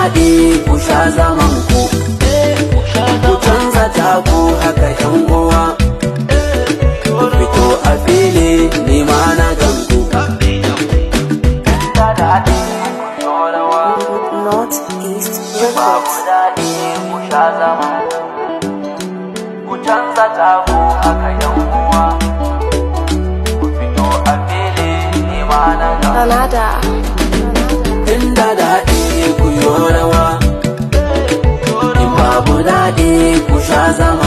Daɗi ku sha zaman ku. Ku canza taku haka yan uwa. Ku fito a fili ni ma na ganku. Inda daɗi ku yo rawa. Northeast Babu Records. Daɗi ku sha zaman ku. Ku canza taku haka yan uwa. Ku fito a fili ni ma na ganku. Another. Inda daɗi ku yo rawa. In babu daɗi ku sha zaman.